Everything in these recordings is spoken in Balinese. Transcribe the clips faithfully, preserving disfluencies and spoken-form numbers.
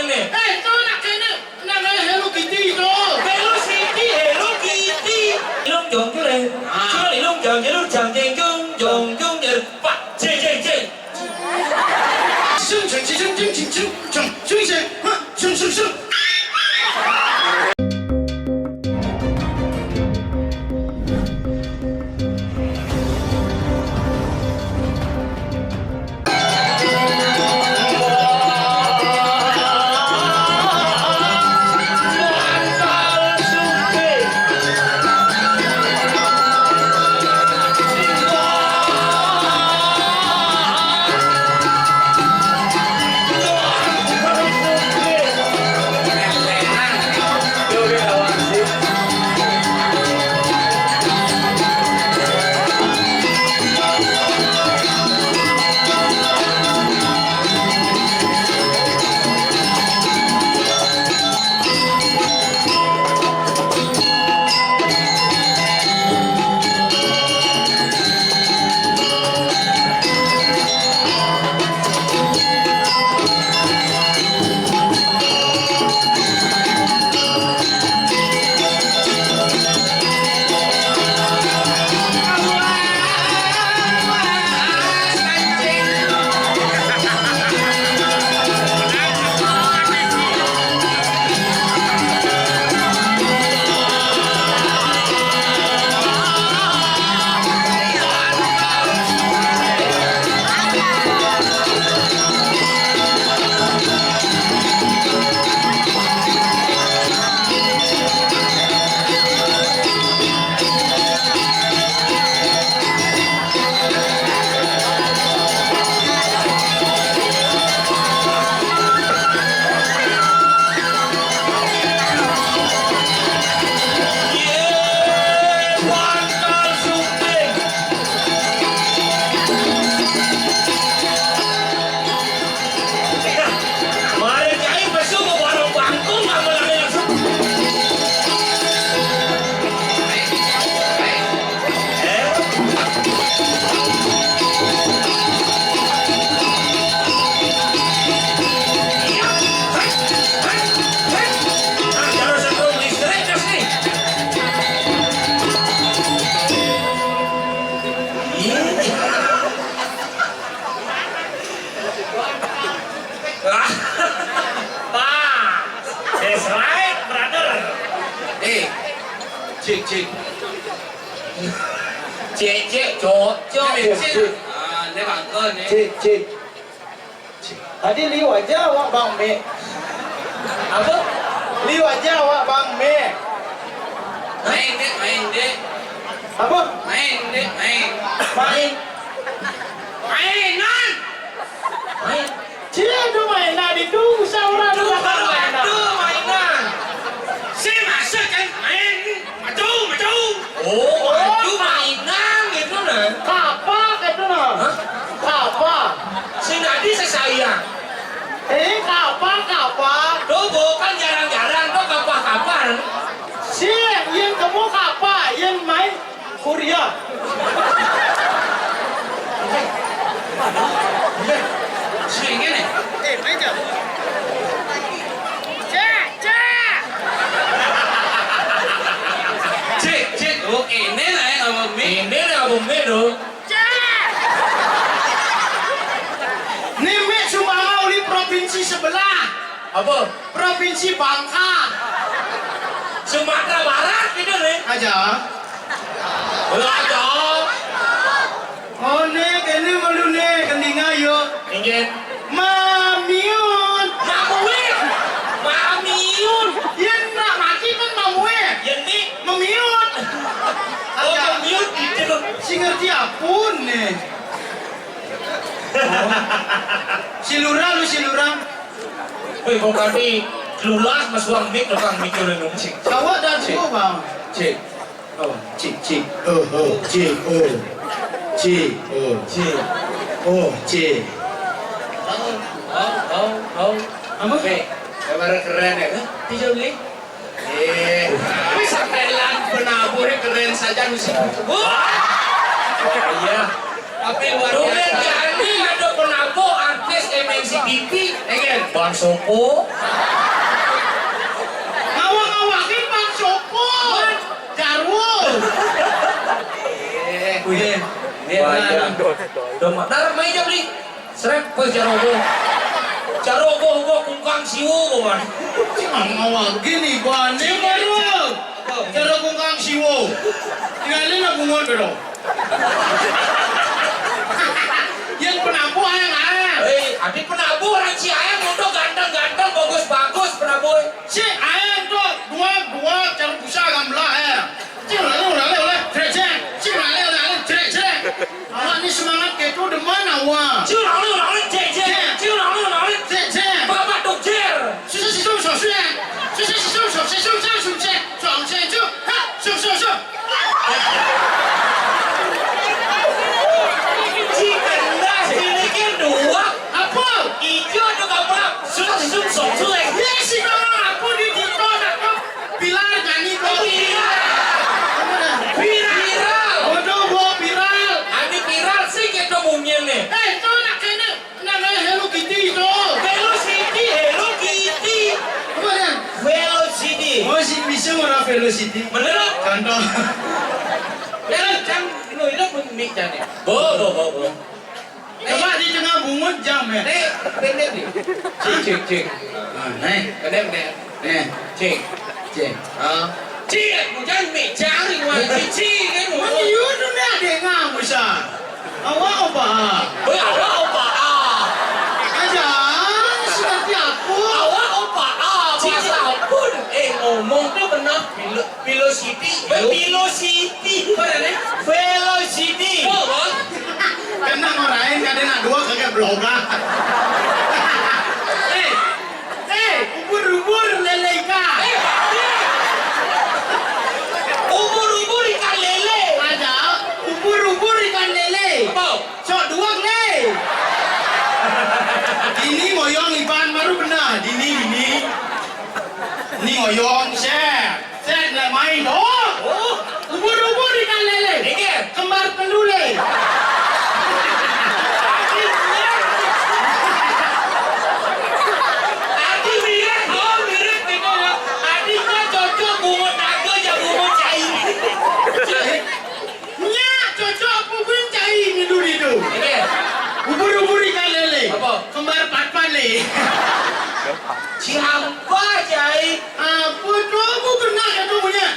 Nih. Eh, itu anak ini. Namanya Hello Kitty itu. Hello Kitty, Hello Kitty. Ilung jong jule. Ah. Cuma ilung jong jule, jang jeng jung, jong jung jeng. Pak, jeng, jeng, jeng. Sung, sung, sung, sung, sung, sung, sung, sung, sung, sung, sung, sung. Mare jai pesu ke warung bangkung, nggak melanggar langsung. Eh? Iya. Hei, hei, hei. Nah, jangan sampai listrik, gas nih. Iya. Pas. That's right, brother. Eh, cik, cik. Cik, cik, cocok. Cik, cik. Ah, ini bagus nih. Cik, cik. Cik. Tadi liu aja awak Bang Mek. Apa? Liu aja awak Bang Mek. Main, Dek, main, Dek. Apa? Main, Dek, main. Main. Mainan. Main. Cie, aduh, mainan itu, usah orang. Itu udah kalau mainan. Aduh, mainan. Si masuk kan main. Maju, maju. Oh, maju mainan gitu nah. Kapak itu nah. Hah? Kapak. Si Nadi sesayang. Eh, kapak, kapak. Tuh, bukan jarang-jarang tuh kapak-kapak. Si, yang temu kapak, yang main Korea. Sing ngene. Eh, meja. Cek, cek. Cek, cek. Oh, ini lah yang abang Mik. Ini lah abang Mik tu. Cek. Ni Mik sumbangan oleh provinsi sebelah. Apa? Provinsi Bangka. Sumatera Barat gitu nih. Aja. Lah, aja. Oh, ni kene malu ni, kendinga yo. Inggih. Mamiun. Mamuin. Mamiun. Yen nak mati kan mamuin. Yen ni. Mamiun. Oh, aja. Mamiun gitu. Si ngerti apun ni. Oh. Si lurah lu, si lurah. Weh, kok kati lulas mas wang mik, tukang mikir lu, cik. Kawa dan cik. Semua, Bang. Cik. Oh, cik, cik. Oh, oh, cik, oh. Cik. Oh, cik. Oh, cik. Oh, oh, oh, oh. Apa? Weh, gambar keren ya? Hah? Tiga beli? Eh, wis setelan penabuh keren saja mesti. Wah. Iya. Tapi luar biasa. Jani ada penabuh artis M N C T V. Iya. Pang sopo? Ngawak-ngawakin pang sopo? Jarwo. Eh, wih. Dia kan. Doma. Dar mai jam ni. Srek pe jarogo. Jarogo gua kungkang siwo gua. Ngawak gini bani. Jarwo. Jarwo kungkang siwo. Tinggalin lah bungon dulu. Yang penabuh yang ah. Eh, adi penabuh orang si ayang untuk ganteng-ganteng, bagus-bagus penabuh. Si ayang tu dua dua cara busa gambar eh. Cing lale lale oleh jrek jrek. Cing lale lale jrek jrek. Awak ni semangat ketu demen awak. Cing lale lale jrek jrek. Cing lale lale jrek jrek. Bapak dokter. Susah sisum susah. Susah sisum susah sisum susah susah. Song sing su. Ha, su su su. Cikendah sini kan dua. Apa? Ijo tu kabar. Sun sun song sun. Ya si kamu apa di TikTok nak kau? Pilar jani kau. Viral. Viral. Viral. Bodoh gua viral. Ani viral sih kita bunyian nih. Eh, kau nak kena Nang eh Hello Kitty itu. Velocity, Hello Kitty. Apa dia? Velocity. Oh, si bisa orang Velocity. Bener? Contoh. Ya, cang, lo itu pun mic cang ni. Bo, bo, bo, bo. Coba di tengah bungut jam ya. Nih, pendek nih. Cik, cik, cik. Ah, nih. Pendek, pendek. Eh, cik. Cik. Ah. Cik, hujan mik cari wah cik kan. Mana you tu ni ada ngam besar. Awak apa? Weh, awak apa? Ah. Aja, seperti apa? Awak apa? Ah, bahasa pun. Eh, ngomong tu benar pilo velocity. Weh, velocity. Apa dah ni? Velocity. Oh, apa? Kena orang lain, kada nak dua kagak bloga. Eh, Eh, ubur-ubur lele ikan. Eh, ubur-ubur ikan lele. Ada ubur-ubur ikan lele. Apa? Sok duang le. Ini ngoyong Iban baru benar. Ini, ini. Ini ngoyong, share. Set nak main. Oh, oh, ubur-ubur ikan lele. Inggih. Kembar telu le. Adi mirip, oh, mirip gitu ya. Adiknya cocok bungut naga ya bungut cai. Nya cocok pupin cai ngidu ditu. Inggih. Ubur-ubur ikan lele. Apa? Kembar patpat le. Siapa cai? Apa tu? Aku kena kata punya.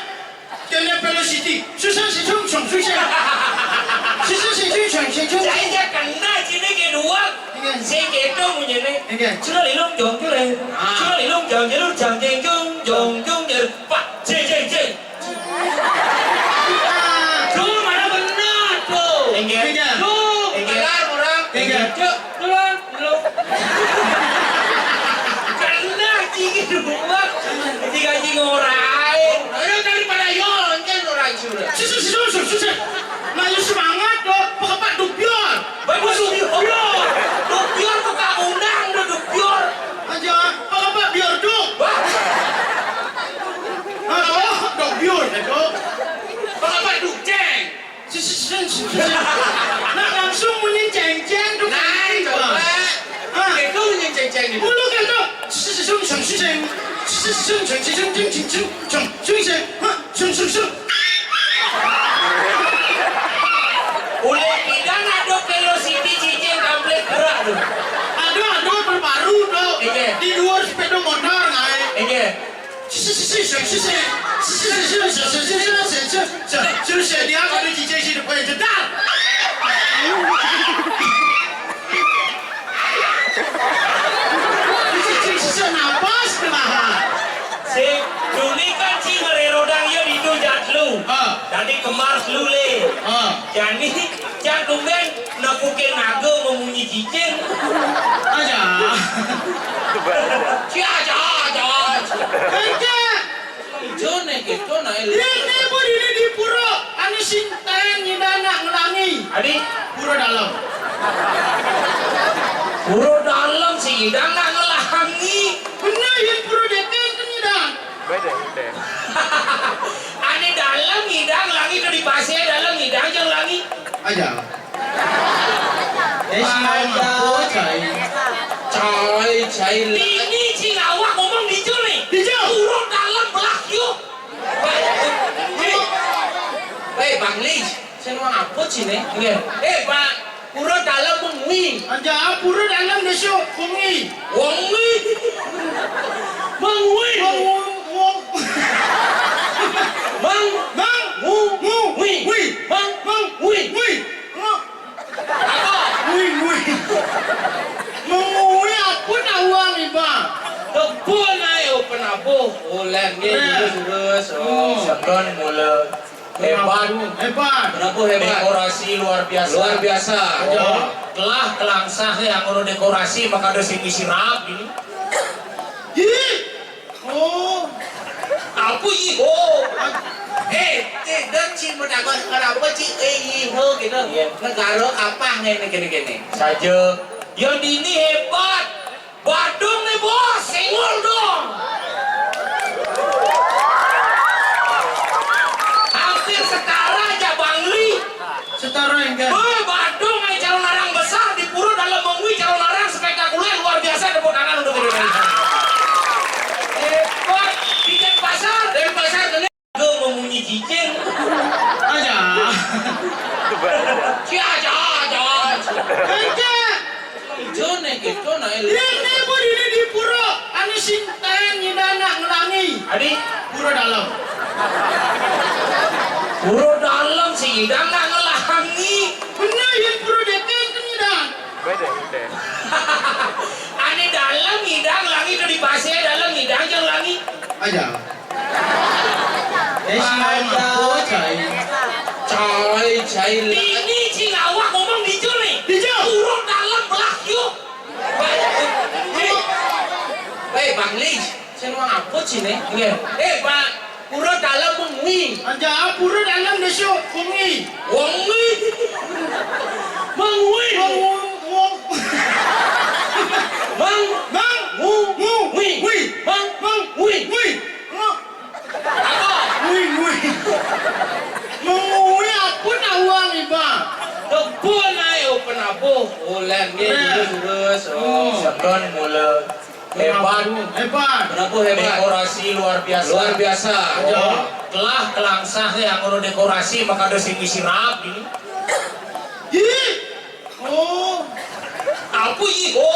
Kena velocity. Susah sih sung sung susah. Susah sih sung sung sung sung. Saya kena sini kedua. Inggih. Saya keto punya ni. Inggih. Sudah lilung jong jule. Ah. Sudah lilung jong jule jong jeng jong jong jong jeng. Pak, jeng jeng jeng. Tuh, mana benar tuh? Inggih. Inggih. Tuh, inggih. Benar orang. Inggih. Cuk, duluan, dulu. Kena ciki dua. Tiga ciki orang. Ayo daripada yo, anjir orang sudah. Susu susu susu susu. Mayu semangat tuh, pekepak dupion. Bagus dupion. Dupion tuh kamu undang tuh dupion. Aja, pekepak bior tuh. Wah. Halo, dok biur, dok. Apa dukeng? Nak langsung munyin ceng-ceng tu. Nah, coba. Ah. Itu munyin ceng-ceng itu. Mulu kan tu. Sung sung sung sung sung sung sung sung sung sung sung sung sung. Ha, sung sung sung. Ulih pidan ada velocity cicing kampret gerak tu. Ada, ada terbaru tu. Iya. Di luar sepeda motor naik. Iya. Dia ada di cicing si depan jedar. Cicing sisa napas kelahan. Si Duni kan si ngererodang ya di tu jatlu. Ah. Tadi kemar lu le. Ah. Jani Cang tumben nepukin naga memunyi cicing. Aja. Si aja, aja. Aja. Ijo ne keto nae. Ini pun ini di pura. Anu sinten nyida nak ngelangi. Adi? Pura dalam. Pura dalam si nyida nak ngelangi. Bener ya pura deten kan nyida. Beda, beda. Ane dalam ngidang langi tu di pasir dalam ngidang jang langi. Aja. Eh, si Aja. Apa, cai? Cai, cai lah. Ini cing awak ngomong dijo nih. Dijo. Pura dalem belah kieu. Hei, Bang Li, sing ngomong apa sih nih? Nggih. Eh, Pak, pura dalem mengwi. Aja, pura dalem besok mengwi. Wong wi. Mengwi. Wong, wong, wong. Mang. Mang. Ngu. Ngu. Wi. Wi. Mang. Mang. Wi. Wi. Ngok. Apa? Ngui, ngui. Mengui apa nawang iba? Kebun ayo penabuh. Ulen ni Nah. Lurus, lurus. Oh. Hmm. Seblon mula. Hebat. Hebat. Penabuh hebat. Dekorasi luar biasa. Luar biasa. Aja. Oh. Telah kelangsah yang ngurus dekorasi, maka ada sing isi rap ini. Ih. Oh. Apa iho? Eh, tidak cing mendapat kenapa cing eh iho gitu. Iya. Negara apa ngene gini-gini. Saja. Yo dini hebat. Badung nih bos, senggol dong. Hampir setara aja Bangli. Setara enggak? Woi, Badung, eh, calon arang besar di Pura dalam mengwi calon arang spektakuler luar biasa, tepuk tangan untuk Indonesia. Hebat di Denpasar. Denpasar kena ke memunyi cicing. Aja. Si aja, aja. Enggak. Ijo nih gitu nah. Ini bu dini di Pura, anu sing tayang nyida nak ngelangi. Adi? Pura dalam. Pura dalam sih nyida nak ngelangi. Bener ya Pura dekeng kan nyida. Beda, beda. Ane dalam nyida ngelangi tuh di pasir dalam nyida aja ngelangi. Aja. Eh, si Mama, oh, cai. Cai, cai lah. Ini cing awak ngomong dijo nih. Dijo. Urut dalam belah kieu. Hei, Bang Li, sing ngomong apa sih nih? Nggih. Eh, Pak, pura dalam mengwi. Aja, pura dalam besok mengwi. Wong wi. Mengwi. Wong, wong, wong. Mang. Mang. Ngu. Ngu. Wi. Wi. Mang. Mang. Wi. Wi. Ngok. Apa? Ngui, ngui. Mengui apa nawang iba? Kebun ayo penabuh. Ulen ni Nah. Lurus, lurus. Oh. Seblon mula. Hebat. Hebat. Penabuh hebat. Dekorasi luar biasa. Luar biasa. Aja. Oh. Telah kelangsah yang ngurus dekorasi, maka ada sing isi rap ini. Ih. Oh. Apa iho?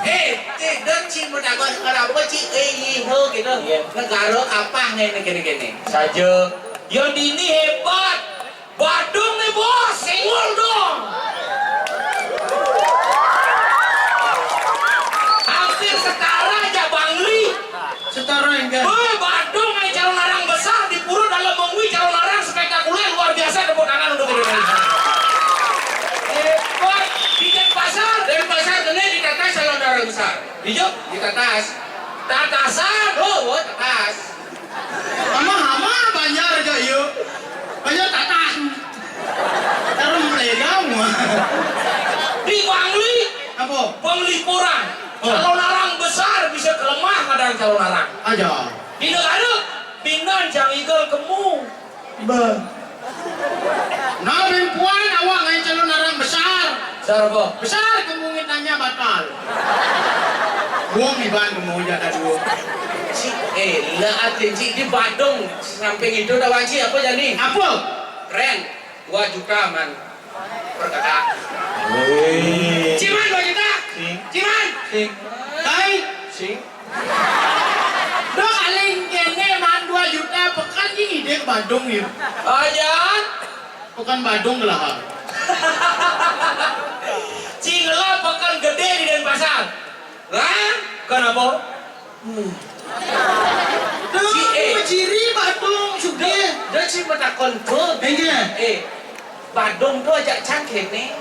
Eh, tidak cing mendapat kenapa cing eh iho gitu. Iya. Negara apa ngene gini-gini. Saja. Yo dini hebat. Badung nih bos, senggol dong. Hampir setara aja Bangli. Setara enggak? Woi, Badung, eh, calon arang besar di Pura dalam mengwi calon arang spektakuler luar biasa, tepuk tangan untuk Indonesia. Hebat di Denpasar. Denpasar kena di Tatas calon arang besar. Dijo? Di Tatas. Tatasan. Oh, oh, Tatas. Ama, ama Banjar aja iya. Banjar Tatas. Taruh mulai kamu. Di Bangli. Apa? Penglipuran. Oh. Calon arang besar bisa kelemah kadang calon arang. Aja. Dina kada, pindan cang igal kemu. Ba. Nah, bempuan awak ngai calon arang besar. Besar apa? Besar kemu ngitanya batal. Wong iban kemu aja ada dua. Cik, eh, lah atin cik di Badung sampai itu dah wajib apa jadi? Apa? Keren. Dua juta man. Perkata. Wih. Ciman dua juta. Sing. Ciman. Sing. Kai. Sing. Dah paling kene man dua juta pekan ni ide ke Badung ya. Ayan. Pekan Badung lah. Cingela pekan gede di Denpasar. Lah, kenapa? Hmm. Dah, Ci, eh. Ciri Badung sudah. Dah, dah, Ci, matakon ke. Enggak. Eh, Badung tu ajak cang kene.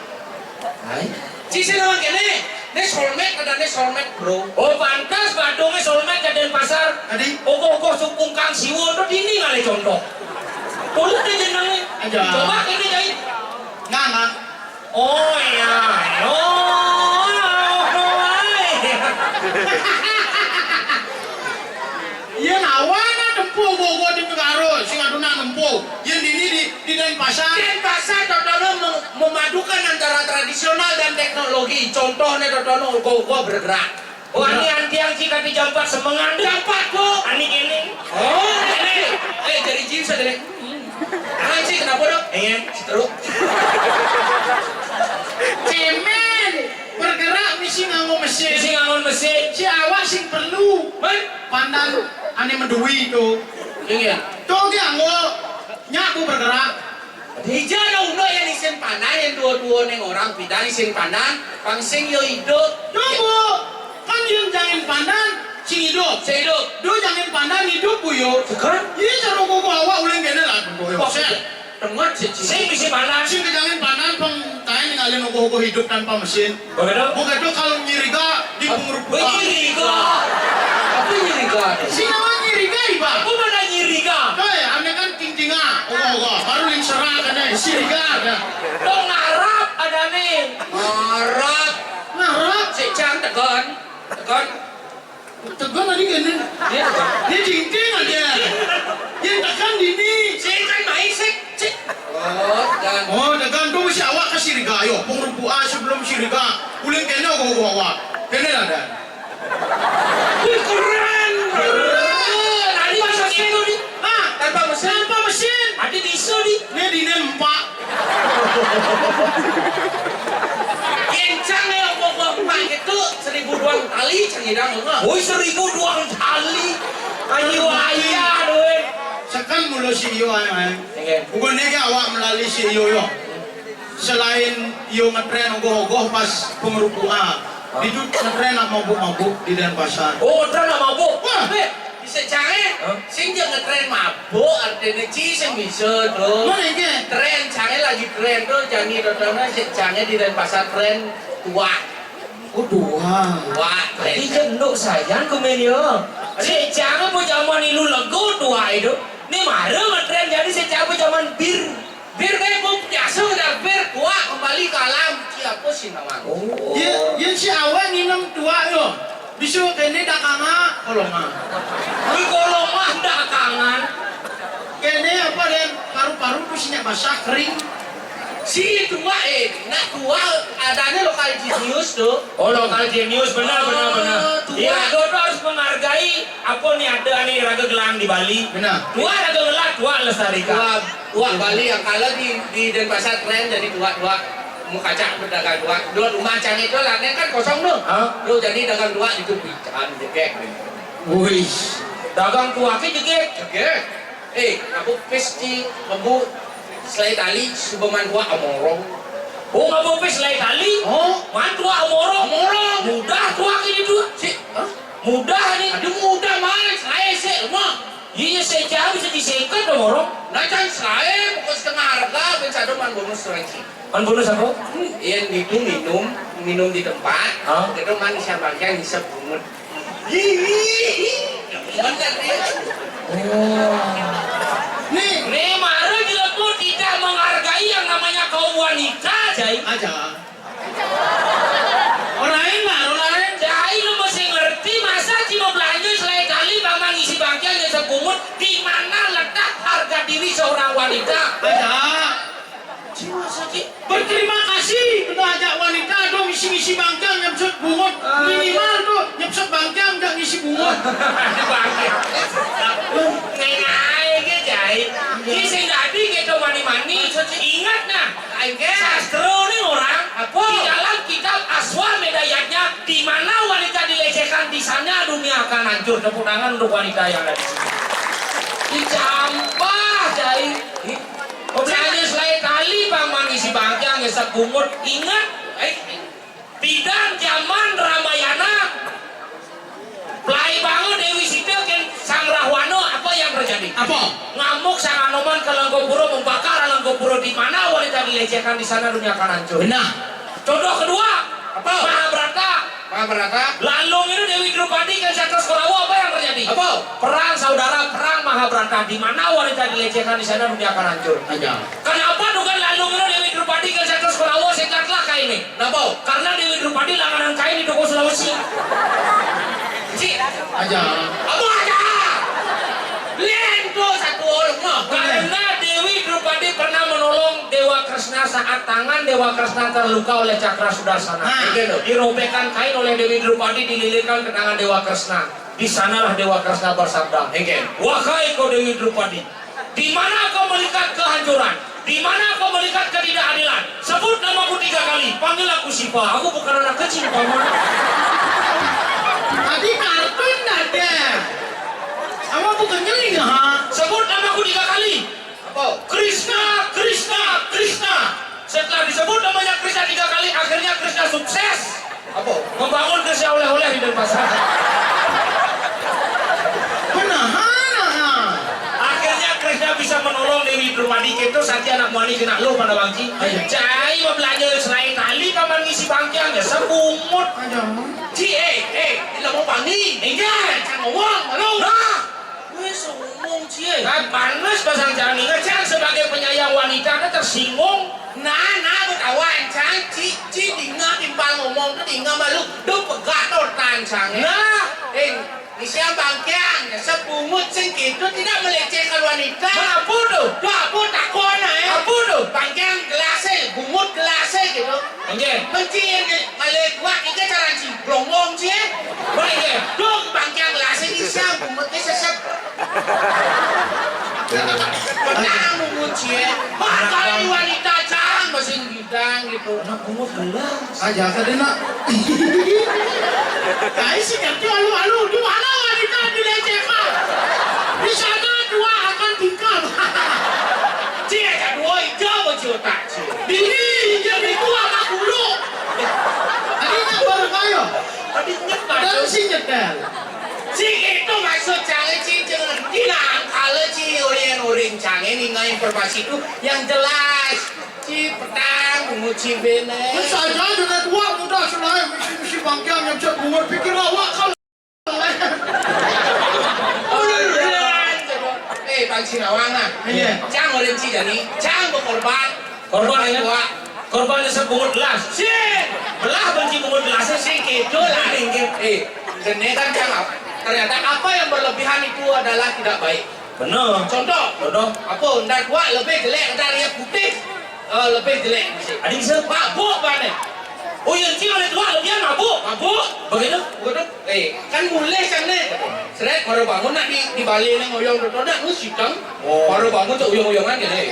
Hai. Ci, sing lawan kene. Ni soulmate, ada ni soulmate, bro. Oh, pantas Badung ni soulmate ke Denpasar. Adi? Ogoh-ogoh sukung Kang Siwo tu dini ngalih contoh. Boleh deh jenengnya. Aja. Coba kene jahit. Nggak, nggak. Oh iya, oh, oh, iya. Iya nawana tempuh bogo di Megaro, sing aduna nempuh. Yen dini di, di Denpasar. Denpasar contohnya mem-, memadukan antara Tradisional dan teknologi, contohné dodono uga-uga bergerak. Oh, ani antiang ci kati jampat semengan. Jampat, Bu. Ani kéné. Oh, ini. Eh, jadi jin sadene. Anci kenapa, Dok? Iya. Terus. Cemen, bergerak misi nganggo mesin. Misi nganggo mesin. Si awak sing perlu. Man? Pandan ané medui to. Iya. To dianggo nyaku bergerak. Dija ada uno yang isin pandan yang dua-dua neng orang pidang isin pandan, pang sing yo idup. Tunggu, kan yang jangin pandan sing idup. Sing idup. Do jangin pandan idup, Bu, yo. Tekan? Iya, cara koko awak uling kéné lah, Bu, yo. Wah, set. Dengar sih, sing bisi pandan. Sing kejangin pandan, pang taen ngalin ogoh-ogoh hidup tanpa mesin. Begitu? Begitu kalau nyiriga di pengrupukan. Nyiriga. Apa nyiriga? Si nama nyiriga, Iba. Aku mana nyiriga? Hei, ane kan tingtinga. Oh, oh, oh. Baru yang serah kan, eh, siriga. Ya. Dong ngarap ada nih. Ngarap. Ngarap. Si Cang tekan. Tekan. Tekan tadi kan, eh? Dia tekan. Dia tingting aja. Dia tekan dini. Si kan main sih. Cik. Oh, dan. Oh, dagang tu si awak ka siriga, yo. Pengrupuan sebelum siriga. Uling kene ogoh-ogoh awak. Kene lah, Dan. Wih, keren. Keren. Tadi masa gitu, di. Hah? Tanpa mesin. Tanpa mesin. Ada di isu, di. Ini di nempak. Kencang ya, ogoh-ogoh empat gitu. Seribu duang tali, cang idang, enggak. Woi, seribu duang tali. Ayo, ayah, duit. Sekan mulu si iyo, ayah, ayah. Nggih. Bukan dia awak melalui si iyo, yo. Selain iyo ngetren ogoh-ogoh pas pengerupuan, dijut ngetren nak mabuk-mabuk di Denpasar. Oh, ngetren nak mabuk? Wah. Eh, bisa cangé. Hah? Sing jangan ngetren mabuk, artinya ci sing bisa tuh. Mana ini? Tren, cangé lagi tren tuh, jangan tuh, tuh, sing cangé di Denpasar tren tua. Oh, tua. Tua, tren. Tapi jenduk sayang ke meni, yo. Si cangé mau zaman ilu lego tua itu. Ni mara ngetren jadi si cangé zaman bir. Bir kayak bu biasa udah bir tua kembali ke alam. Siapa sih nama? Oh. Ya, ya si awak nginem tua yo. Bisa kene dakanga kolonga. Wih, kolonga dakangan. Kene apa dan paru-paru tuh sinya basah kering. Si tua eh, nak tua adanya lokal jenius tuh. Oh, lokal jenius, benar, benar, benar. Tua. Iya, tuh harus menghargai apa nih ada nih raga gelang di Bali. Benar. Tua raga gelang, tua lestarikan. Tua. Wah, Bali yang kalah di, di Denpasar keren jadi dua-dua. Mau kacak berdagang dua. Dua rumah cang itu lah, kan kosong tuh. Hah? Lu jadi dagang dua itu pican, jegek. Wih, dagang tua ke jegek. Jegek. Eh, aku pis di ngebu selai tali, subeman dua amorong. Oh, ngebu pis selai tali? Oh. Man dua amorong? Amorong. Mudah tua ke itu. Si, hah? Mudah nih. Aduh, mudah, Mas. Selai sih, rumah. Iya, saya jauh bisa diseket dong, orang. Nah, kan saya pokok setengah harga, ben sado man bonus lagi. Man bonus apa? Iya, itu minum, minum di tempat. Hah? Itu man siapa yang bisa bungut. Bener dia. Oh. Nih, nih, mara jelema tidak menghargai yang namanya kaum wanita, Jai. Aja. Orang lain lah, orang lain. Cai lu mesti ngerti, masa cuma belanja selai kali, paman ngisi bangkiang yang sebungut, di mana letak harga diri seorang wanita? Ada. Cuma saja. Berterima kasih, kita ajak wanita dong ngisi-ngisi bangkiang nyepsut bungut. Ah, minimal iya. Tuh, nyepsut bangkiang, nggak ngisi bungut. Bangkiang. Ngenai ke, Cai. Iya. Ini sing dadi gitu, mani-mani. Maksudnya? Ingat, nah. Aing gé. Sastra nih orang. Apa? Di dalam kitab Aswamedha Yadnya, di mana wanita dilecehkan, di sana dunia akan hancur. Tepuk tangan untuk wanita yang ada di sini. Dicampah, Cai. Ih, saya selai kali, Bang, mangisi bangkiang, ngesek bungut. Ingat, eh, bidan zaman Ramayana. Pelai banget Dewi Sita kén Sang Rahwana, apa yang terjadi? Apa? Ngamuk Sang Hanoman ke Lengkopuro, membakar Lengkopuro. Di mana wanita dilecehkan, di sana dunia akan hancur. Benar. Contoh kedua, apa? Mahabharata. Mahabharata. Lalung itu Dewi Drupadi kén Setra Korawa, apa yang terjadi? Apa? Perang saudara, perang Mahabharata. Di mana wanita dilecehkan, di sana dunia akan hancur. Aja. Kenapa tukang lalung itu Dewi Drupadi kén Setra Korawa sing kalah kain ini? Kenapa? Karena Dewi Drupadi langganan kain di toko Sulawesi. Cik. Aja. Apa aja? Lento satu orang mah. Karena Dewi Drupadi pernah menolong Dewa Kresna Saat tangan Dewa Kresna terluka oleh Cakra Sudarsana, nah, dirobekkan kain oleh Dewi Drupadi, dililitkan ke tangan Dewa Kresna. Di sanalah Dewa Kresna bersabda, "Wahai kau Dewi Drupadi, di mana kau melihat kehancuran? Di mana kau melihat ketidakadilan? Sebut namaku tiga kali, panggil aku Siva. Aku bukan anak kecil, Paman." Tadi kartun ada. Apa bukan nyeling, ha? Sebut namaku tiga kali. Apa? Krishna, Krishna, Krishna. Setelah disebut namanya Krishna tiga kali, akhirnya Krishna sukses. Apa? Membangun Krishna oleh-oleh di Denpasar. Benar, ha, ha. Akhirnya Krishna bisa menolong Dewi Drupadi. Kita saja anak muani kena lo pada bangki. Ayo. Cai mau belanja serai tali paman ngisi bangkiang ya sebungut. Ayo. Ci, eh, eh, lo mau pangi? Enggak, jangan ngomong, malu. Nah. Wis ngomong, Ci, eh. Kan panas pasang jani, ngecang sebagai penyayang wanita, ada tersinggung. Nah, nah, betawa, Cang, Ci, Ci, dingah timpal ngomong tu, dingah malu, do pegat do tan, Cang, eh. Nah. Eh, isi bangkiang, sebungut sing gitu tidak melecehkan wanita. Apa tu? Tu apa takon, eh? Apa tu? Bangkiang gelas, eh, bungut gelas, eh, gitu. Nggih. Mesti malih kuat iki cara ciblong wong, Ci. Wah, nggih. Duh, bangkiang gelas iki siang bungut iki sesep. Menang bungut, Ci. Makane wanita jarang masih ngidang gitu. Anak bungut gelas. Aja tadi nak. Kai si kerja alu-alu, di mana wanita dilecehkan? Di sana dua akan tingkah. Ci, aja dua hijau baju otak, Ci. Dini, injil itu anak bulu. Tadi ingat bareng ayo. Tadi ingat bareng. Padahal si nyetel. Ci, itu maksud Cang, Ci, jangan ngerti lah, kalau Ci, orang-orang Cang ini nggak informasi itu yang jelas. Ci, petang, bungut, Ci, bene. Terus aja dengan dua mudah senai, misi-misi bangkiang yang cek bungut, pikir awak kalau Eh, Panji Nawang ah. Iya. Cang orang Ci jani, Cang berkorban. Korban ya? Dua. Korban nyesep bungut gelas. Sing. Belah benci bungut gelasnya sing gitu lah. Nggih. Eh, dene kan Cang apa? Ternyata apa yang berlebihan itu adalah tidak baik. Bener. Contoh. Contoh. Apa? Ndak kuat lebih jelek dari yang putih. Eh, lebih jelek. Adik se- Mabuk bane. Oh, iya, Ci oleh tua lebihan mabuk. Mabuk. Begitu? Begitu. Eh, kan mulai sana. Seret, baru bangun nak di, di balik ni ngoyong tu, nak musik kan. Oh. Baru bangun tu uyong-uyongan gitu. Eh.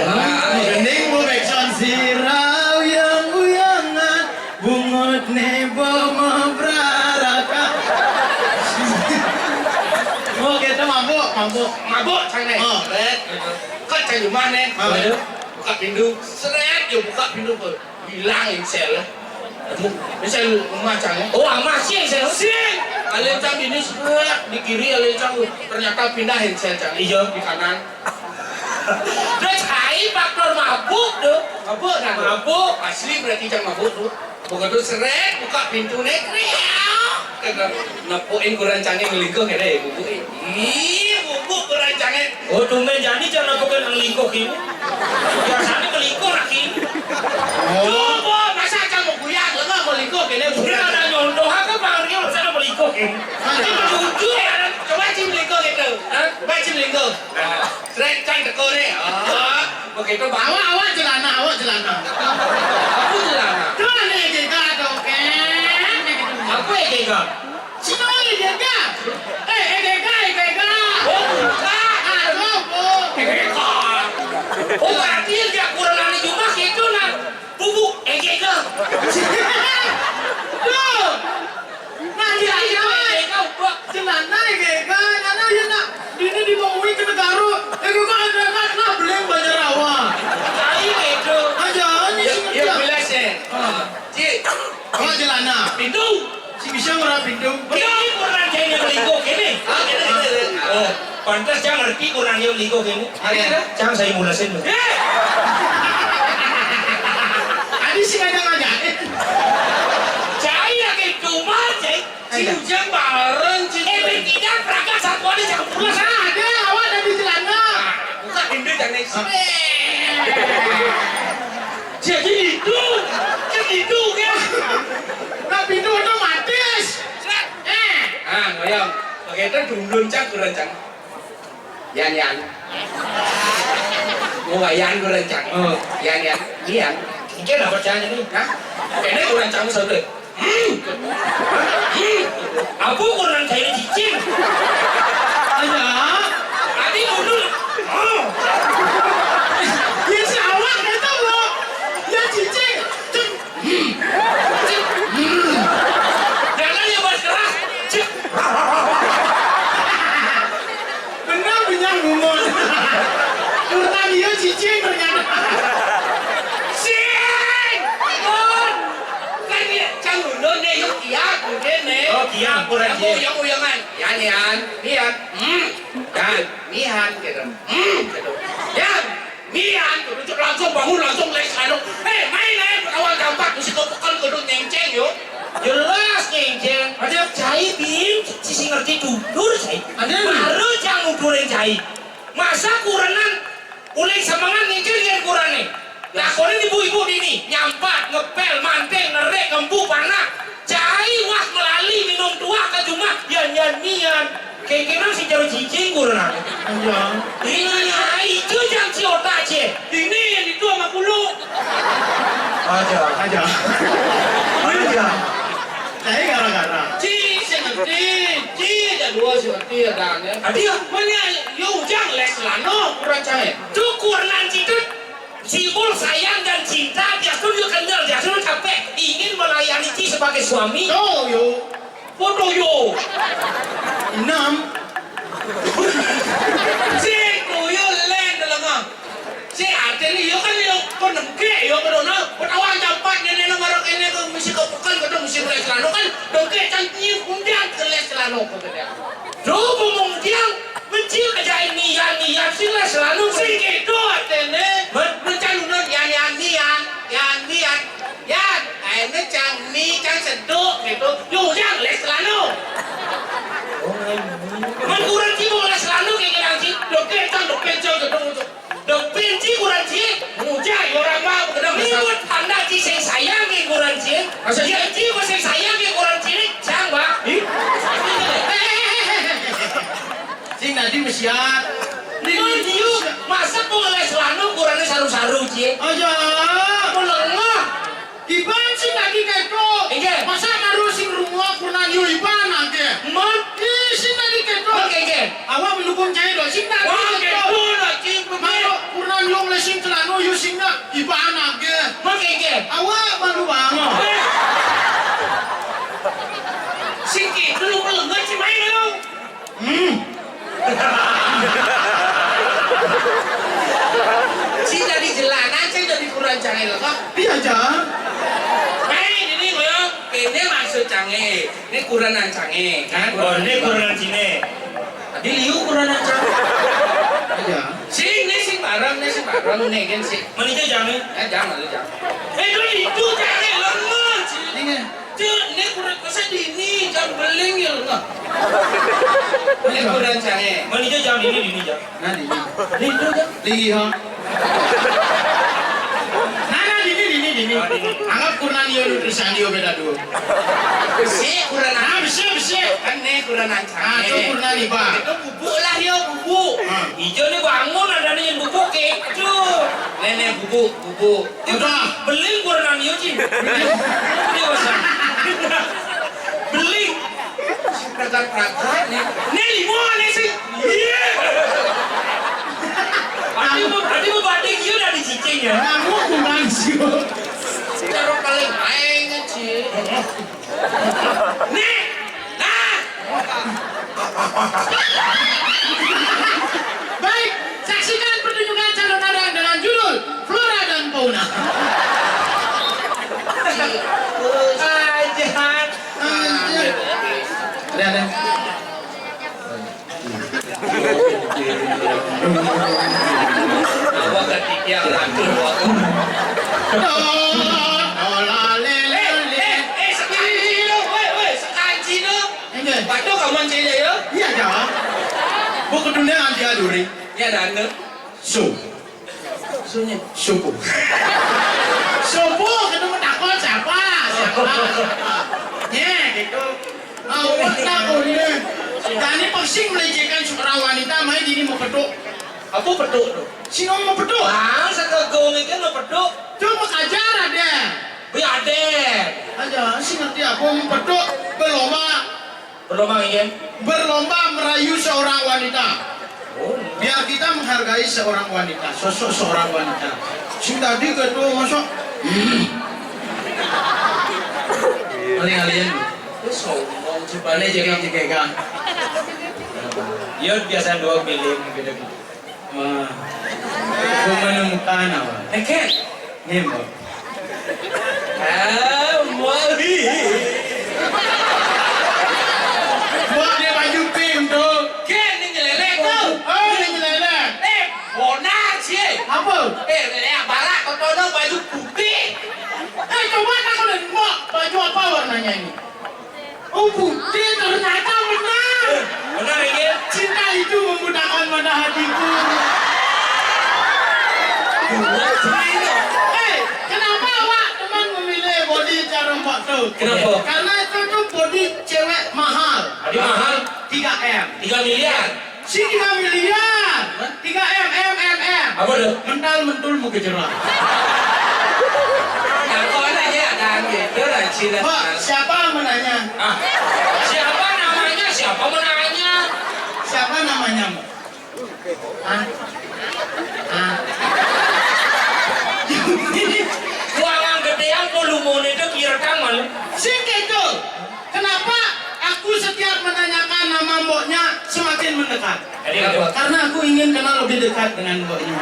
Ah, gending mu bekson sirau yang uyangan bungut nebo mabraraka. Oh, kita mabuk, mabuk. Mabuk sana. Oh. Seret. Kau cari rumah ni. Ah. Buka pintu. Seret, dia buka pintu pun. Hilang insel. Insel rumah Cang ya. Oh, amat sih insel. Sing. Alih Cang ini seret di kiri, alih Cang ternyata pindah insel Cang. Iya. Di kanan. Terus hai faktor mabuk tu. Mabuk kan? Mabuk. Asli berarti Cang mabuk tu. Begitu seret, buka pintu ni, kriau. Kata, nepukin kurang Cangnya ngelingkuh kena ya, bubuk eh. Ih, bubuk kurang Cangnya. Oh, tumben jani Cang nepukin ngelingkuh ini. Biasanya melingkuh lagi. Oh. Coba, masa Cang mau kuyang, lengan melingkuh kena. Dia ada nyontoh, apa panggilnya masa ada melingkuh ini? Ada. Ini jujur ya, coba Ci melingkuh gitu. Hah? Coba Ci melingkuh. Nah. Seret Cang teko ni. Ah, begitu bawa awak celana, awak celana. Aku celana. Tu ni Gega tu, kan? Aku eh Gega. Sino ni Gega? Eh, eh Gega, eh Gega. Oh, bukan. Aduh, bu. Gega. Oh, berarti yang dia kurang ni cuma gitu nah. Bubuk, eh Gega. Tu. Nah, iya, iya. Gega, Bubuk. Celana, Gega. Celana, ya, nak. Ini dibawa ke negara. Eh, Gega, ada, nak, nak, beleng banyak rawa. Cai, Gega. Aja, ini ya, sih, ya, ya. Jelas, eh. Ah. Cik. Awak celana. Pintu. Si bisa orang pintu. Ini kurang cai ni melingkuh ini. Ah, ini, ini, ini. Oh, pantas Cang ngerti kurang dia melingkuh ini. Ada, ada. Cang saya mulasin tu. Eh! Tadi sih ada ngajarin. Cai lagi cuma, cai. Si Ujang bareng, Ci. Eh, bertiga, perangkat satu ada, jangan pulas. Nah, ada, awak ada di celana. Ah, buka pintu, jangan isi. Ah. Jadi itu, kan itu, kan? Nah, pintu otomatis. Eh. Ah, ngoyong. Pakai itu dundun, Cang, kurang, Cang. Yan, Yan. Oh, ayan kurenan cang. Oh. Yan, yan. Yan. Iki lah percaya nih. Hah? Kene kurenan cang saudara. Hmm. Hmm. Apa kurenan cai cicing? Ada. Tadi mundur. Oh. Ya si awak kata lo. Ya cicing. Hmm. Hmm. Jangan ya, Mas, keras. Cek. Bener punya ngomong. Kurang dia cicing ternyata. Cing! Pun! Kan dia cang ulun nih, yuk kiak mungkin nih. Oh, kiak, kurang yang mau, yang mau, yang mana? Ya, nian, nian. Hmm. Dan, nian, gitu. Hmm, gitu. Ya. Mian, kudu cek langsung bangun, langsung les anu. Eh, main ae, awal gampang, mesti kau pekel kudu nyengceng, yo. Jelas nyengceng. Ada cai, Bim, sisi ngerti tutur, cai. Ada. Baru cang nuturin cai. Masa kurenan, uling semengan nyengceng yang kurane. Lakonin ibu-ibu dini, nyampat, ngepel, manting, nerik, kempu, panak. Cai wah melali minum tuak ke jumah, yan, yan, mian. Kengkenang si jero cicing kurang. Iya. Ini aja jang si otak cie. Ini yang itu sama bulu. Aja, aja. Aja. Saya gara-gara. Ci, saya ngerti. Ci, ada dua si ngerti ada. Ada ya? Mana yo ujang les lano kurang cai. Tuh kurang citut. Simbol sayang dan cinta, dia tuh dia kenal, dia tuh capek ingin melayani Ci sebagai suami. Oh, yo. Foto yo. Enam. Sing tuh yo len dalam ah. Si artinya yo kan yo kau nengke yo kau dona. Kau tahu aja empat nenek nomor ini kau mesti kau pekan kau mesti mulai celana kan. Nengke cantik undang ke les celana kau kena. Duh, ngomong dia, mencil aja ini, yan, yan, sing lah selalu. Sing gitu, artinya. Men? Mencang nun, yan, yan, ni, yan, yan, ni, yan. Yan, akhirnya cang mi, cang seduk, gitu. Yo, yan, les selalu. Oh, ayo. Men kurang sih, mau les selalu, kayak gitu, sih. Lo kencang, lo kencang, gitu, gitu. Dok benci kuran cie. Ngujai orang mau kena. Ni buat anda ci sing sayang ke kuran cie. Masa iya? Ci sing sayang ke kuran cie ni cang, Pak. Ih. Sing tadi mesiat. Ni dia masa kau les lanu kurannya saru-saru cie. Aja. Kau lengah. Iban sing tadi keto. Inggih. Masa maru sing rungo kunan yo iban age. Mon. Ih, sing tadi keto. Mon, inggih. Awak mendukung cai do. Sing tadi keto. Wah, keto lah, cing. Maru kunan yo ngelesing celano yo sing nak iban age. Mon, inggih. Awak malu bang. Eh. Sing keto lu melengah, cing, main lu. Hmm. Si dari jelanan saya jadi kurang cangil kok. Iya, Jang. Hei, ini ngoyo, ini maksud cangil. Ini kuranan cangil, kan? Oh, ini kuranan sini. Tadi liu kuranan cangil. Iya. Sing, ini sing barang, ini sing barang, ini kan sing. Mana itu cangil? Ya, jangan, jangan. Eh, itu, itu cangil, lemah, sing. Ini. Cuk, ini kurang masa dini, jam beling ya, nah. Ini kurang cangil. Mana itu jam dini, dini jam. Nah, dini. Dini jam. Dini, ha. Nah, nah, dini, dini, dini. Oh, dini. Anggap kurang dia nutrisi dia beda dua. Besi kurang. Nah, besi, besi. Kan ini kurang cangil. Ah, itu kurang nih, Pak. Itu bubuk lah dia, bubuk. Ah. Ijo ni bangun ada ni bubuk keco. Nenek bubuk, bubuk. Udah. Beling kurang yo, Cing. Ini masa. Beling. Pragat-pragat ni. Ni lima ni sih. Iya. Ati mau, ati mau batik yo dari cicing ya. Kamu kurang sih. Cara paling aing, Cing. Nih. Nah. Baik, saksikan pertunjukan calon nadang dengan judul Flora dan Fauna. Ajar. Ada, ada. Apa ketiga lagu aku? Oh, oh, la, le, le, le. Eh, eh, eh, sekanci lo, woi, woi, sekanci lo. Enggak. Batuk kamu cile ya? Iya, Jang. Bu kedune anti aduri. Ya, ada anu. Su. Sunyi. Suku. Suku ketemu takon siapa? Siapa? Nye, gitu. Awak tak boleh. Dani paksing melecehkan suara wanita, main dini mau ketuk. Apa petuk tu? Sing ngomong petuk? Ah, saka gong iki no petuk. Tu makajar ada. Wih, ada. Aja, sing ngerti apa ngomong petuk? Berlomba. Berlomba, iya. Berlomba merayu seorang wanita. Oh. Biar kita menghargai seorang wanita, sosok seorang wanita. Sing tadi ketua masuk. Hmm. Paling alien. Terus ngomong, coba nih, jadi, jadi kan. Ya, biasa dua film gitu. Wah. Aku menemukan apa? Eh, Kek. Nembak. Ah, mali. Buat dia baju pink tu. Kek, ni nyelelek tu. Oh, ni nyelelek. Eh, bonar sih. Apa? Eh, nyelelek barak, kau tahu baju putih. Eh, coba tak boleh. Mak, baju apa warnanya ini? Oh, putih, ternyata benar. Benar, iya. Cinta itu membutakan mata hatiku. Benar, benar. Eh, kenapa awak teman memilih body cara buat tu? Kenapa? Karena itu tu body cewek mahal. Ada mahal? Tiga M. Tiga miliar. Si tiga miliar. Hah? Tiga M, M, M, M. Apa tu? Mental mentul muka jerah. Takut aja ada gitu lah, Cina. Pak, siapa menanya? Ah, siapa namanya? Siapa menanya? Siapa namanya, Mbak? Ah? Ah? Buangan gedean volume itu kira kamu. Sing kejo. Kenapa aku setiap menanyakan nama mboknya semakin mendekat? Jadi apa? Karena aku ingin kenal lebih dekat dengan mboknya.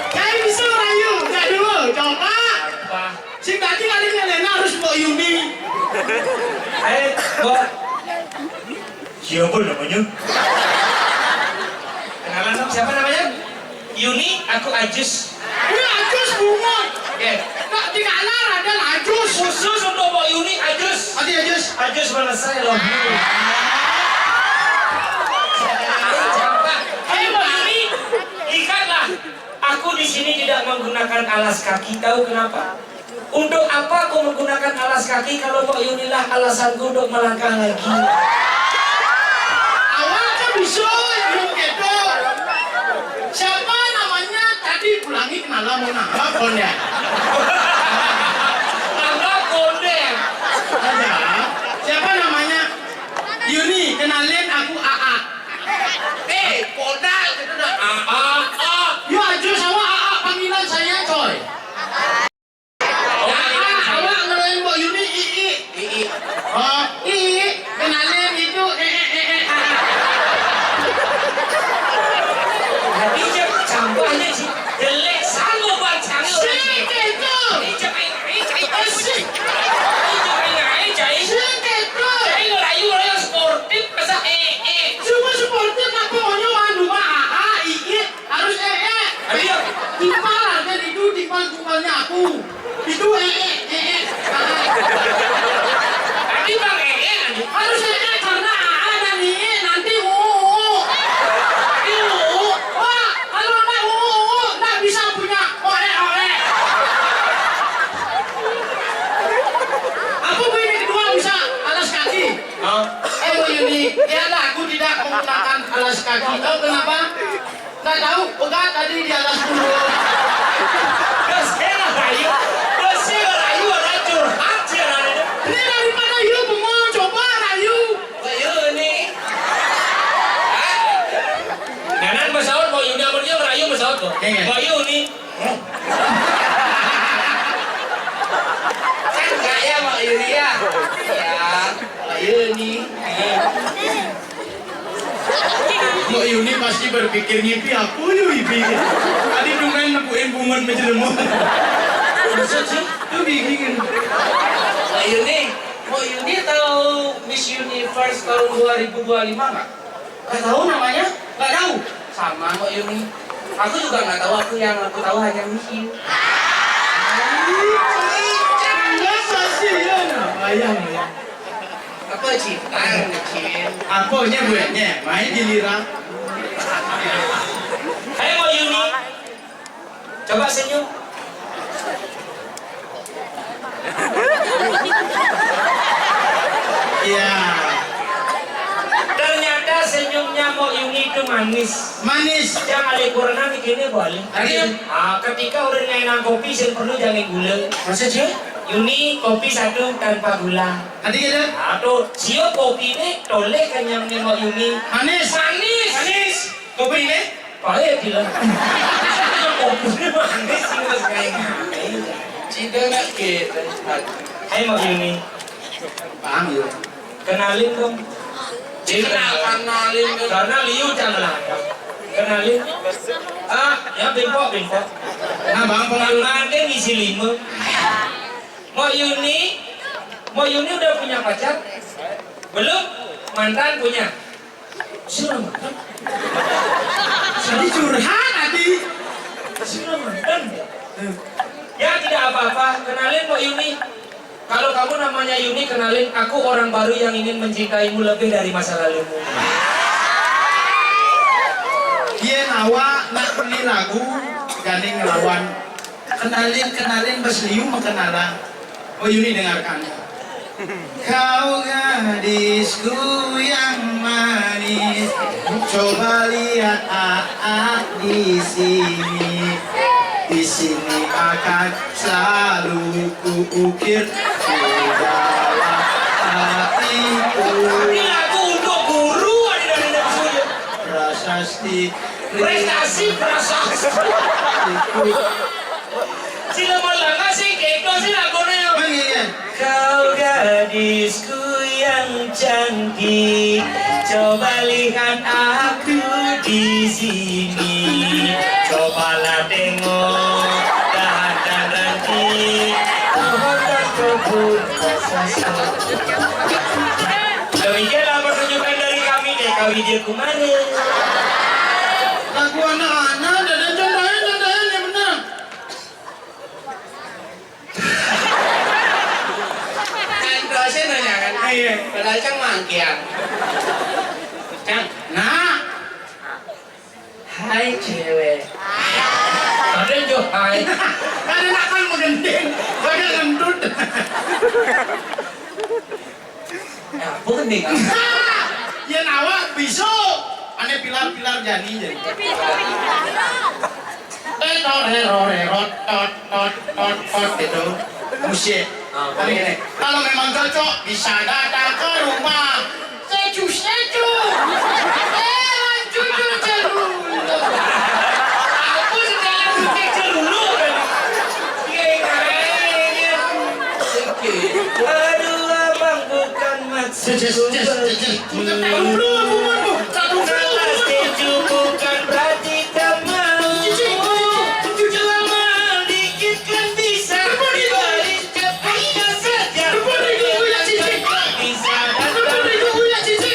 Kayak bisa rayu, udah dulu, coba. Apa? Si tadi kali Lena harus Mbok Yuni. Eh, Mbok. Siapa namanya? Kenalan dong, siapa namanya? Yuni, aku Ajus. Ini Ajus bungut. Oke. Tak dikalar ada Ajus. Khusus untuk Mbok Yuni, Ajus. Adi Ajus. Ajus mana saya loh. Ayo, Mbok Yuni, ikatlah. Aku di sini tidak menggunakan alas kaki. Tahu kenapa? Untuk apa aku menggunakan alas kaki kalau Mbok Yunilah alasanku untuk melangkah lagi? Awak kan bisa, Yun, gitu. Siapa namanya? Tadi ulangi kenalan, mau nambah konde. Nambah konde. Ada. Siapa namanya? Yuni, kenalin, aku Aa. Eh, modal gitu dah. Aa, Aa. Yo, Ajus, awak Aa, panggilan saya, coy. Nah, awak ngelain Mbok Yuni, Ii. Ii. Oh, Ii, kenalin itu, eh, eh, eh, eh, ah. Tapi dia sampahnya sih jelek, sanggup buat sanggup. Sih, gitu. Ini cek aing, aing, aing, aing. Ini cek aing, aing, aing. Sih, gitu. Aing ngelayu, ngelayu sportif, masa eh, eh. Semua sportif, apa maunya, anu, mah, Aa, Ii. Harus eh, eh. Ayo. Timpal harga itu, timpal timpalnya aku. Itu eh, eh, eh, eh. Tadi Bang eh, eh, aja. Harus eh, eh, karena A A dan I I nanti U U, U U. Nanti U U, U U. Wah, kalau nggak U U, U U, nggak bisa punya O E, O E. Apa gue ini kedua bisa alas kaki? Hah? Eh, Bu Yuni, lihatlah, aku tidak menggunakan alas kaki. Tahu kenapa? Nggak tahu, pegat tadi di atas punggung. Terus dia lah rayu. Terus dia lah rayu, ada curhat sih, ada ini. Ini daripada you bengong, coba rayu. Mbok Yuni. Hah? Nyanan besaut, Mbok Yuni, amun dia ngerayu besaut kok. Iya. Mbok Yuni. Kan gaya Mbok Yuni ya. Ya, Mbok Yuni. Mbok Yuni pasti berpikir, "Ngipi aku yo ipi." Tadi tumben nepukin bungut menjelemuk. Maksud sih? Itu bikin. Mbok Yuni, Mbok Yuni tahu Miss Universe tahun dua ribu dua lima nggak? Nggak tahu namanya? Nggak tahu? Sama Mbok Yuni. Aku juga nggak tahu, aku yang aku tahu hanya Miss U. Nggak sih, ya. Bayang, ya. Apa cinta, Cin? Apanya buatnya? Main giliran. Hai, Mbok Yuni. Coba senyum. Iya. Ternyata senyumnya Mbok Yuni itu Manis. Manis. Jang alé kurenan kéné boleh. Artinya? Ah, ketika orang ngenang kopi, sing perlu jangan gula. Maksudnya? Yuni, kopi satu tanpa gula. Tadi kita? Ah, tuh, siup kopi nih, toleh kenyang nih, Mak Yuni. Manis. Manis. Manis. Kopi nih? Pahit, gila. Kopi nih manis, sih, Mas, kayak gini. Cinta nak kita. Hai, Mak Yuni. Paham, ya? Kenalin dong. Kenalin dong. Karena liu jangan lah. Kenalin. Ah, ya, bengkok, bengkok. Nah, Bang, Bang. Tangan dia ngisi lima. Mau Yuni, mau Yuni udah punya pacar? Belum? Mantan punya? Sudah mantan. Jadi curhat tadi. Sudah mantan. Ya, tidak apa-apa. Kenalin, Mak Yuni. Kalau kamu namanya Yuni, kenalin, aku orang baru yang ingin mencintaimu lebih dari masa lalumu. Yén awak nak beli lagu, gandeng lawan. Kenalin, kenalin, bas liu mah kenalan. Oh, Yuni dengarkan. Kau gadisku yang manis, coba lihat Aak di sini. Di sini akan selalu kuukir di dalam hatiku. Ini lagu untuk guru, ada dari nafsunya. Prasasti. Prestasi, prasasti. Sila Malanga sih, kayak itu sih lagunya. Emang iya? Kau gadisku yang cantik, coba lihat aku di sini. Cobalah tengok, dahan dan ranting, pohon dan kebun. Demikianlah pertunjukan dari kami, T K W J kemarin. Lagu anak-anak, ada contohnya, contohnya, bener. Kan dosen nanya kan? Iya. Padahal cang mangkian. Cang, nah. Hai cewek. Ada jo hai. Ada nak kan menggending, ada ngentut. Nah, bukan nih. Ya nawa bisa. Aneh pilar-pilar jani jadi. Tetor, heror, herot, tot, tot, tot, tot, gitu. Musik. Ah, boleh. Kalau memang cocok, bisa datang ke rumah. Secu, secu. Eh, lanjut, lanjut, lanjut. Aku sekarang musik dulu. Iya, iya, iya. Oke. Aduh, abang bukan maksud. Ces, ces, ces, ces. Bukan tahu dulu, bukan, bukan. Tahu dulu, bukan. Setuju bukan berarti tak mau. Cici, cici, cici. Lama dikit kan bisa. Beri cepat saja. Beri dulu ya, cici. Bisa datang. Beri dulu ya, cici.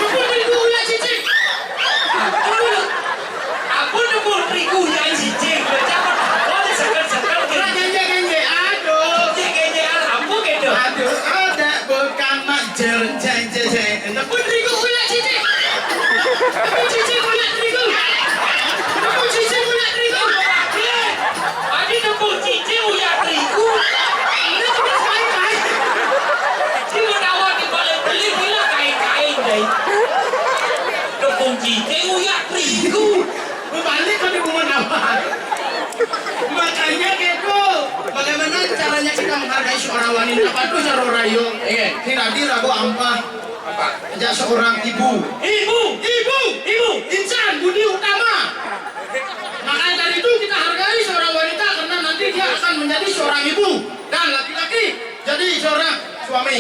Beri dulu ya, cici. Aku nemu terigu yang cicing, bercampur. Oh, sekan-sekan. Nah, genje, genje, aduh. Genje, genje, aduh, apa gitu? Aduh, ada bukan majer, jeng, jeng, jeng. Nemu terigu ulah cicing. Nemu cicing ulah terigu. Nemu cicing ulah terigu. Tadi nemu cicing ulah terigu. Ini terus main-main. Cuma tawa di balik beli, bila kain-kain, deh. Nemu cicing ulah terigu. Berbalik ke dukungan awal. Makanya kepo, bagaimana caranya kita menghargai seorang wanita? Patuh cara rayo. Iya. Ini tadi ragu ampah. Apa? Ajak seorang ibu. Ibu, ibu, ibu. Insan budi utama. Makanya dari itu kita hargai seorang wanita karena nanti dia akan menjadi seorang ibu dan laki-laki jadi seorang suami.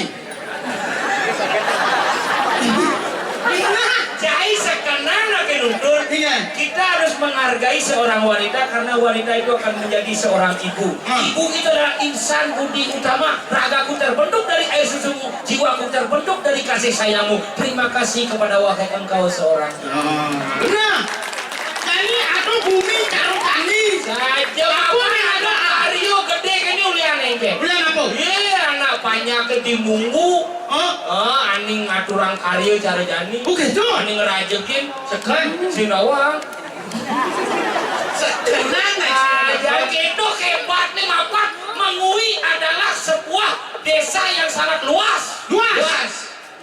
Jai sekenana ke nuntun, iya, kita harus menghargai seorang wanita karena wanita itu akan menjadi seorang ibu. Hmm. Ibu itu adalah insan budi utama. Ragaku terbentuk dari air susumu, jiwaku terbentuk dari kasih sayangmu. Terima kasih kepada wahai engkau seorang. Oh. Nah, jadi atau bumi taruh tani. Saja apa nih ada Aryo gede kene ulian engke. Ulian apa? Iya, anak banyak ke di munggu. Oh. Oh, aning ngaturang karya cara jani. Oh, gitu? Aning ngerajekin. Sekan. Sing nawang. Sekenan. Ah, ya gitu hebat nih, mapak. Mengui adalah sebuah desa yang sangat luas. Luas. Luas.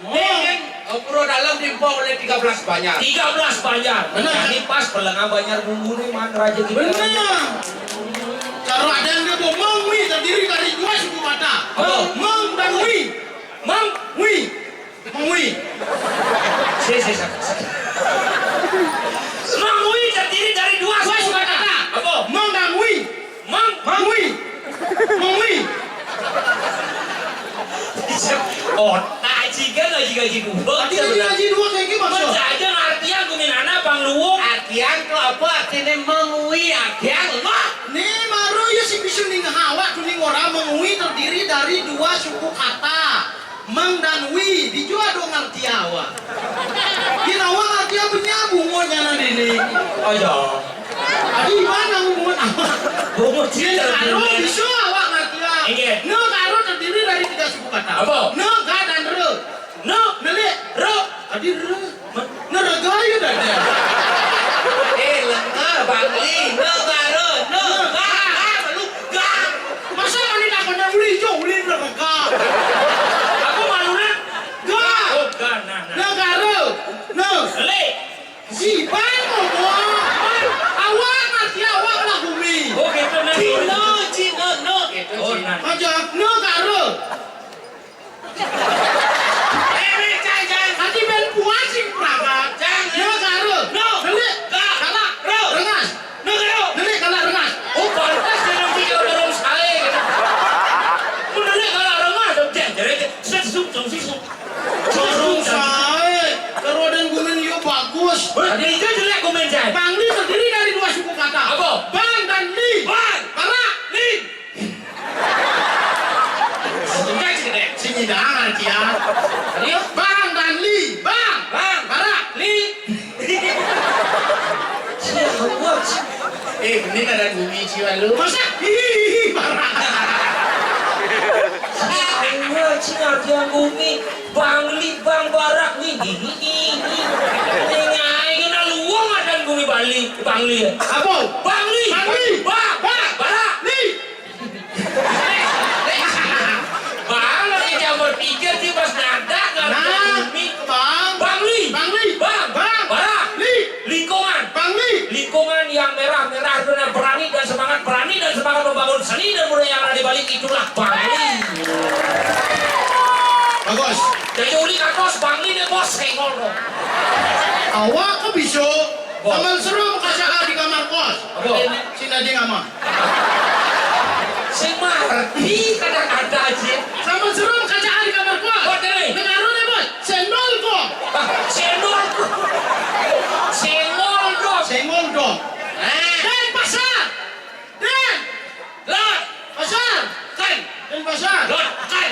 Oh. Dengan, oh, pura dalam di Oleh tiga belas banjar. Tiga belas banjar. Benar. Nah, ini pas pelengan banjar bumbu nih, man, raja kita. Benar. Kalau ada yang dia bohong, mengwi terdiri dari dua suku kata. Apa? Meng dan wi. Meng? Wi. Mengwi. Si, si, si, si. Mengwi terdiri dari dua suku kata. Apa? Meng dan wi. Meng? Mengwi. Mengwi. Oh, tak jika ngaji-ngaji dua. Tapi ngaji ngaji dua kayak gimana? Baca aja ngartian guminana, Bang Luwung. Artian tuh apa? Artinya mengwi, artian lemah. Nih, maru ya si bisu ning hawa tuh ning orang mengwi terdiri dari dua suku kata. Meng dan wi, dijua dong ngarti awak. Di awak ngarti apa nyambung mo nyana dini. Aja. Adi mana hubungan awak? Bungut. Yen karo bisa awak ngarti awak. Inggih. Ne karo terdiri dari tiga suku kata. Apa? Ne, ga, dan re. Ne, nelik, re. Adi re. Nerega ya dada. Eh, lenga, Bangli, negara, nega, ah, lu, ga. Masa mana tak kena uli jo, uli nerega. Aku malu nak. Ga. Oh, ga, nah, nah. Negara. Nah. Lek. Si bang ngomong. Awak ngerti awak lah bumi. Oh, gitu, nah. Cina, Cina, no, gitu, oh, Cina. Nah. Aja, negara. Eh, weh, cai, cai. Nanti ben puas sing perangkat. Cang. Negara. No. Nelik. Ga. Galak. Ro. Rengas. Negara. Nelik, galak, rengas. Oh, pantas dia nanti kalau dorong saya gitu. Menelik galak rengas. Dia, dia, dia. Set, sup, sup, sup, sup. Dorong saya. Kalau ada yang gumen, yo bagus. Ada itu jelek gumen, cai. Bangli terdiri dari dua suku kata. Apa? Bang dan li. Bang. Barak. Li. Sini dah, Cia. Ayo. Bang dan Li. Bang. Bang. Barak. Li. Cia, kuat. Eh, ini ada bumi, Cia, lu. Masa? Hihihi, barak. Cia, kuat, Cia, ada bumi. Bangli, Bang Barak, nih, gini, gini. Nih, nyai, kena luang ada bumi Bali, Bangli ya. Apa? Bangli. Bangli. Bang. Bang. Barak. Li. Bang, lagi jam berpikir sih pas nada, nggak ada Nah, bumi. Bang. Bangli. Bangli. Bang. Bang. Barak. Li. Lingkungan. Bangli. Lingkungan yang merah-merah dengan berani dan semangat, berani dan semangat membangun seni dan budaya yang ada di Bali, itulah Bangli. Bagus. Jadi uli katos Bangli nih bos, senggol dong. Awak kok bisa? Bos. Taman seru kaca di kamar kos. Apa? Sini aja nggak mah. Sing ngerti kata-kata aja. Sama serem kaca di kamar gua. Kok deh? Dengar deh, Bos. Cendol kok. Ah, cendol. Senggol dong. Senggol dong. Eh. Denpasar. Den. Lot. Pasar. Kan. Denpasar. Lot. Kan.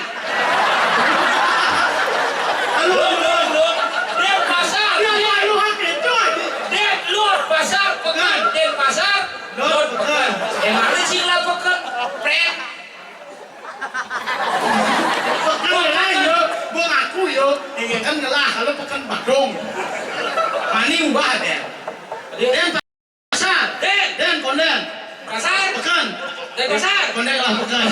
Halo. Lot, lot, lot. Denpasar. Ya, ya, lu hak itu aja. Den, lot, pasar, pekan. Kan. Denpasar. Lot, pekan. Emangnya sih lah pekan? Pret. Pekan lah, yo. Gua ngaku, yo. Iya. Pekan ngelah, kalau pekan Badung. Mani ubah deh. Iya. Den pasar. Den. Den konden. Pasar. Pekan. Den pasar. Konden lah, pekan.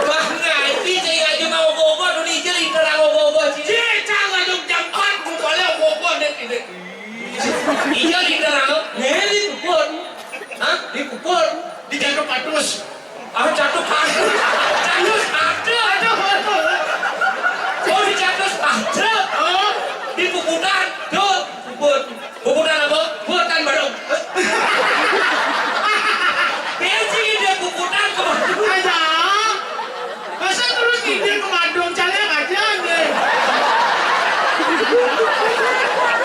Bah, ngai, pi, cai aja mau gogo, dunia jadi terang gogo, cai. Cai, cang, aja jam empat, gua balik gogo, dek, dek. Iya, di terang. Nih, di pukul. Hah? Di pukul. Di jatuh patus. Ah, jatuh patus. Jatuh patus. Aduh, aduh. Oh, di jatuh patus. Oh. Di puputan. Tuh, puput. Puputan apa? Puputan baru. Dia sih dia puputan ke mana? Ada. Masa terus ngindir ke Badung, caleg aja deh.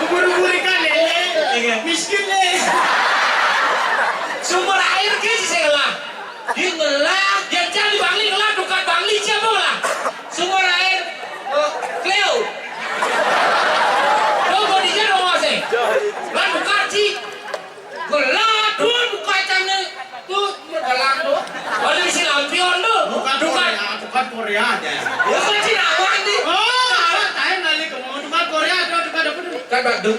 Bubur-bubur ikan lele, iya, miskin deh. Sumber air ke sih saya lah. Di ngelah, dia cari Bangli ngelah, tukar Bangli siapa lah? Sumber air, oh, Cleo. Lo mau di sana, mau sih? Lah, tukar sih. Gelap, tuh, buka cangnya. Tuh, berjalan, tuh. Ada isi lampion, tuh. Bukan Korea, bukan Korea aja. Bukan Cina, apaan, nih? Oh, apa? Saya nggak lihat, bukan Korea, tuh, bukan apa, tuh? Kan Badung.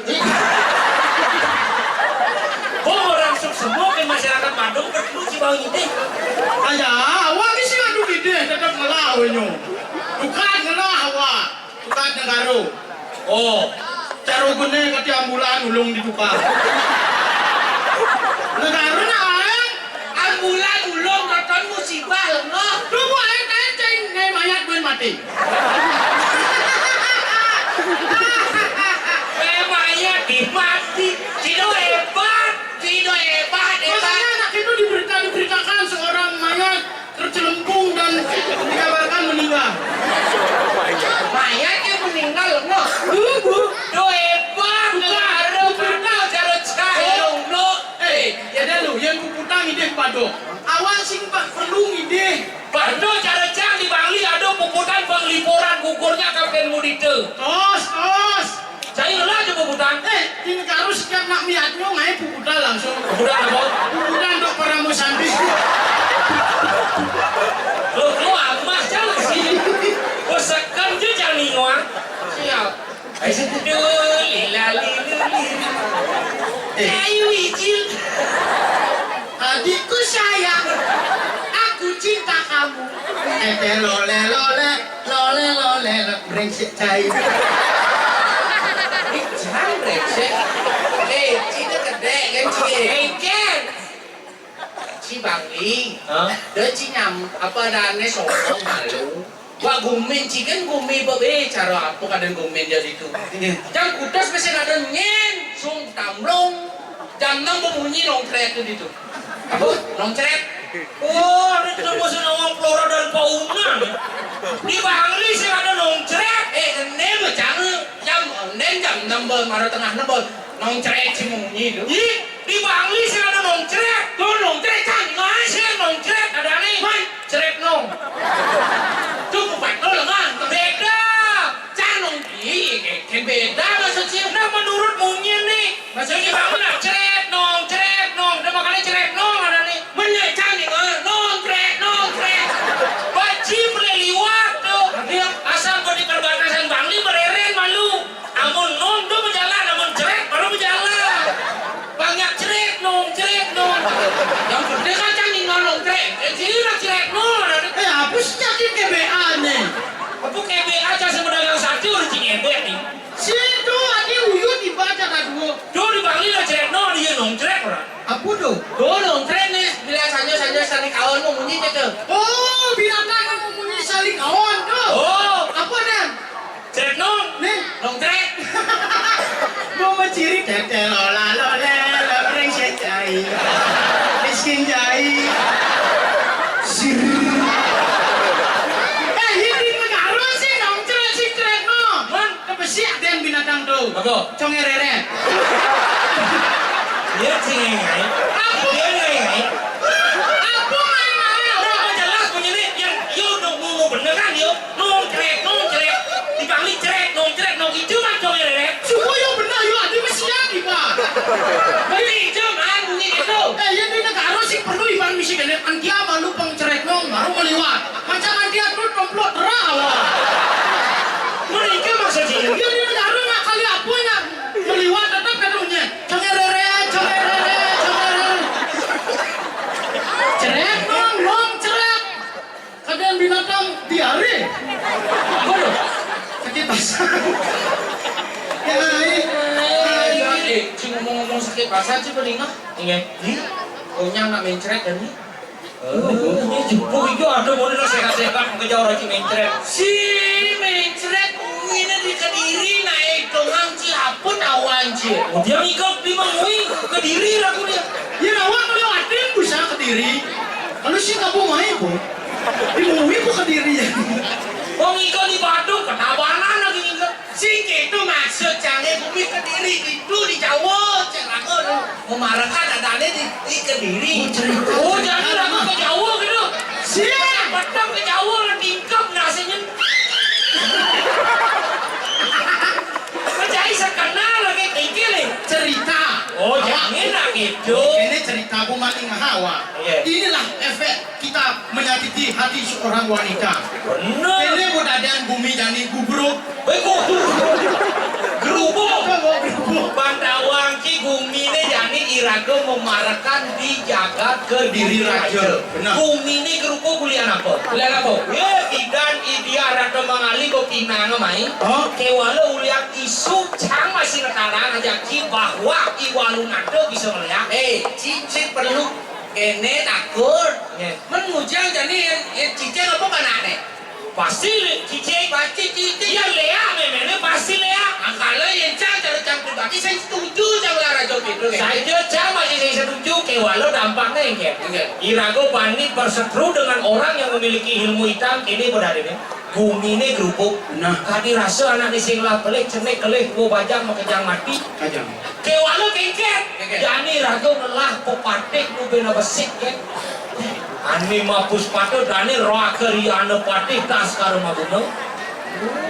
Gua orang Suksemuk, masyarakat Aduh, betul si Bang Idih. Aja, awak ni sing adu idih tetep ngelah awaknyo. Bukan ngelah awak, bukan negaro. Oh, caro gune kati ambulan ulung ditukar. Negaro nak lain. Ambulan ulung nonton musibah lengah. Lu buat lain kain cai ngai mayat buin mati. Eh, mayat di mati. Cino hebat. Cino hebat, hebat. Maksudnya anak itu diberita diberitakan seorang mayat tercelempung dan dikabarkan meninggal. Mayat yang meninggal, noh. Duh, duh. Duh, hebat. Bukan, negara bukan. Padahal cara cahaya, oh. Noh. Eh, ya dah lu, yang puputang idih pado. Awak sing pa-, perlu idih. Pado cara cang di Bangli ada puputan penglipuran gugurnya Kapten Mudita. Tos, tos. Cai lah aja puputan. Eh, di negara setiap nak miatnya ngai puputan langsung. Puputan apa? Puputan untuk para musanti. Lo, lo amah cang sih. Lo sekan je cang ningoa. Siap. Ai, situ lila lilu lilu. Eh. Cai wijil. Adikku sayang, aku cinta kamu. Eh, eh, lole, lole, lole, lole, lole, brengsek cai. Ih, jangan brengsek. Eh, cina kedek kan, cie. Eh, Ken. Ci Bangli. Hah? Dah ci nyam, apa dah ane songong malu. Wak gumin ci kan gumi bebe cara apa kadang gumin jadi tu. Iya. Jang kudas mesti ada nyen, sung tamblong. Jam enam berbunyi nongcret tu ditu. Apa? Nongcret. Oh, ada kena masuk nawang flora dan fauna. Di Bangli sih ada nongcret. Eh, enem macam jam enem jam enam belas, ada tengah enam belas. Nongcret si munyi tu. Ih, di Bangli sih ada nongcret. Tu nongcret kan? Mas, ya nongcret ada ni. Man, cret nong. Tu bukan tu lengan. Beda. Can nong. Ih, kan beda maksud sih. Nah, menurut munyi ni. Maksudnya bangun lah. Cret nong, cret nong. Dah makanya cret nong ada ni. Menyai can ni, eh. Nongcret, nongcret. Baci boleh liwat tu. Tapi asal kau di perbatasan Bangli bereren malu. Amun nong tu bejalan, amun cret baru bejalan. Banyak cret nong, cret nong. Yang penting kan cang nong cret. Eh, sini lah cret nong. Eh, apa sih yakin K B A ni? Apa K B A cang si pedagang sate udah cing ebek ni? Situ adi uyut ibaca kaduo. Tuh di Bangli lah cret nong, dia nong cret orang. Apa tu? Tuh nong cret ni, bila sanyo-sanyo saling kawan mau munyi tu. Oh, binatang mau munyi saling kawan tu. Oh. Apa dan? Cret nong. Nih. Nong cret. Mau menciri tete lola lole lo brengsek cai. Miskin cai. Sir. Eh, ini negara sih nong cret sih cret nong. Man, kepesiak dan binatang tu. Apa? Conge reret. Dia sih ngai-ngai. Apa? Dia ngai-ngai. Apa ngai-ngai? Udah jelas bunyi ni yang yo nunggu bener kan yo. Nong cret, nong cret. Di Bangli cret, nong cret, nong ijo macam ya, Rere. Suku yo bener yo, adi mesian di, Pak. Bunyi ijo man, bunyi gitu. Eh, yang di negara sih perlu iban misi kene, antia malu pengcret nong, baru meliwat. Macam antia tu templok terang awak. Mereka maksudnya. Yang di negara nak kali apa nak meliwat tetap katanya. Conge rere, conge rere, conge rere. Cret nong, nong cret. Kadang binatang diare. Waduh, sakit pasang. Ya, eh. Eh, cing ngomong-ngomong sakit pasang, cing paling ah. Iya. Ih, konyang nak mencret dan ni. Eh, ini jepuk itu ada mau nak sehat-sehat, mengejar orang cing mencret. Si mencret, ini di Kediri naik dongang, ci apa nawan, ci. Oh, dia ngikut di Mengwi, Kediri lah aku dia. Ya, nawan kalau atin bisa Kediri. Kalau si kampung main, Bu. Di Mengwi kok Kediri ya? Wong iko di Badung, ketabanan lagi iko. Sing itu maksud jange bumi Kediri itu di Jawa, cek aku tu. Memarakan adane di, di Kediri. Oh, cerita. Oh, jadi lagu ke Jawa gitu. Siap. Petang ke Jawa, tingkap nasinya. Percaya sekenal lagi tinggi nih. Cerita. Oh, awak jangan lah gitu. Ini cerita aku maling hawa. Iya. Inilah efek kita menyakiti hati seorang wanita. Bener. Kene mau dadan bumi jani gubruk. Weh, gubruk. Gerubuk. Apa mau gerubuk? Bantawang ki gumine jani ira. Aku memarekan di jagat Kediri Raja. Benar. Guminé kerupuk kuliah apa? Kuliah apa? Ya, idan idia rata mangali kok kinanga mai. Oh? Kéwala ulian isu cang masih ngetarang aja ki bahwa I Walu Nada bisa ngeliat. Eh, cici perlu kéné takut. Ya. Men ngujang jani yang, yang cicing apa panakné? Pasti lé-, cicing. Pasti cicing. Iya, léak, méméné pasti léak. Angkala yén cang cara cang pribadi, saya setuju cang lah raja gitu, kan? Saya cang masih saya setuju, kéwala dampakné, kan? Iya. Iraga bani berseteru dengan orang yang memiliki ilmu hitam, ini berarti nih. Guminé kerupuk. Nah. Kadi rasa anakné sing lah pelih, cenik kelih, gua bajang, makejang mati. Kajang. Kéwala kéngkén. Kéngkén. Jani raga ngelah pepatih nu bena besik, kan? Ané mapus patih, dané roh keriana patih, tas karo maguna.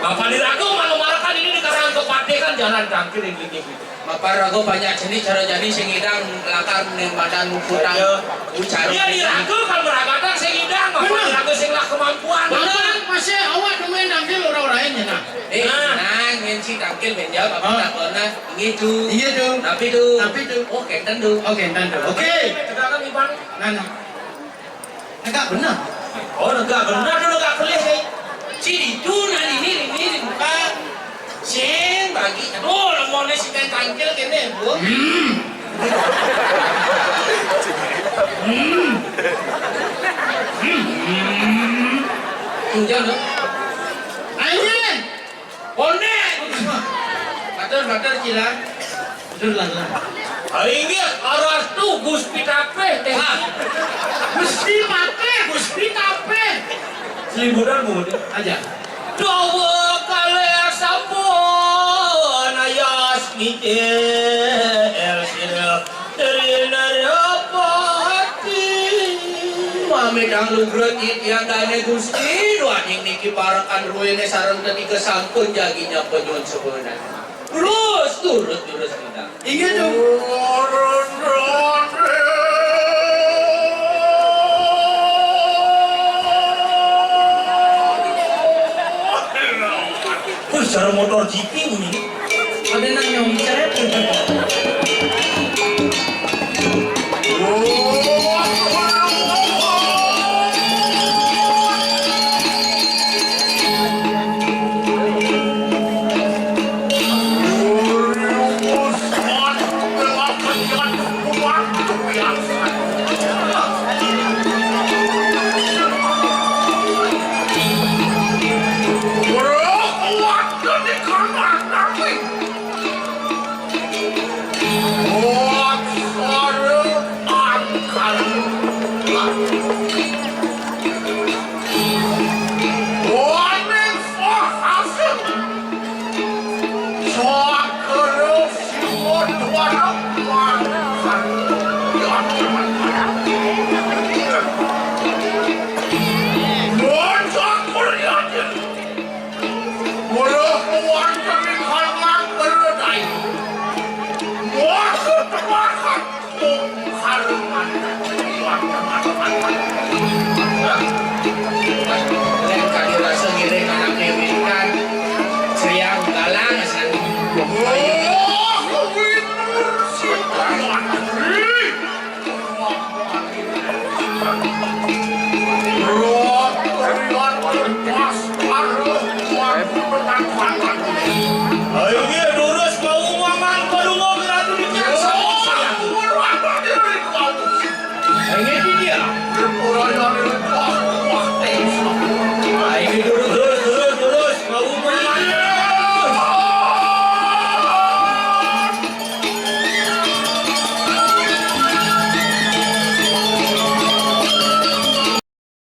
Bapa di raga malu marakan ini di karang kepatihan jalan tangkil yang gini. Bapa raga banyak jenis cara jani sing idang lakar ning badan muputang. Iya. Ucara. Iya, di raga kan meragatan sing idang, bapa di raga sing lah kemampuan. Bapa masih awak nemuin tangkil orang-orang ini, nah. Eh, nah. Nang, yang si tangkil menjawab, apa tak pernah? Inggih, Tu. Inggih, Tu. Tapi, Tu. Tapi, Tu. Oh, kénten, Tu. Oh, kénten, Tu. Oké. Tegakan, Ibang. Nah, nah. Negak bener. Oh, negak bener, Tu, negak pelih, nih. Si ditu, nah, ini, ini, ini, bukan. Sing bagi. Aduh, lamonnya si kain tangkil kéné, Bu. Hmm. Hmm. Hmm. Hujan, Tu. Anjing. Kondén. Batur, batur, cila. Batur lah, lah. Inggih, Arastu, Gusti Tapih, téh. Ah. Gusti Patih, Gusti Tapih. Selimbutan, Bu, aja. Dawa kalih sampun ayas ngicil sira dari Narapati. Pamit anglugra titiang dané Gusti, duaning niki parekan ruwene sareng tetika sampun jagi nyapa nyuwun sepuhunan. Terus turut jurus kita. Inggih, Cung. Wis jare motor G P bunyi. Ada nang nyongcret.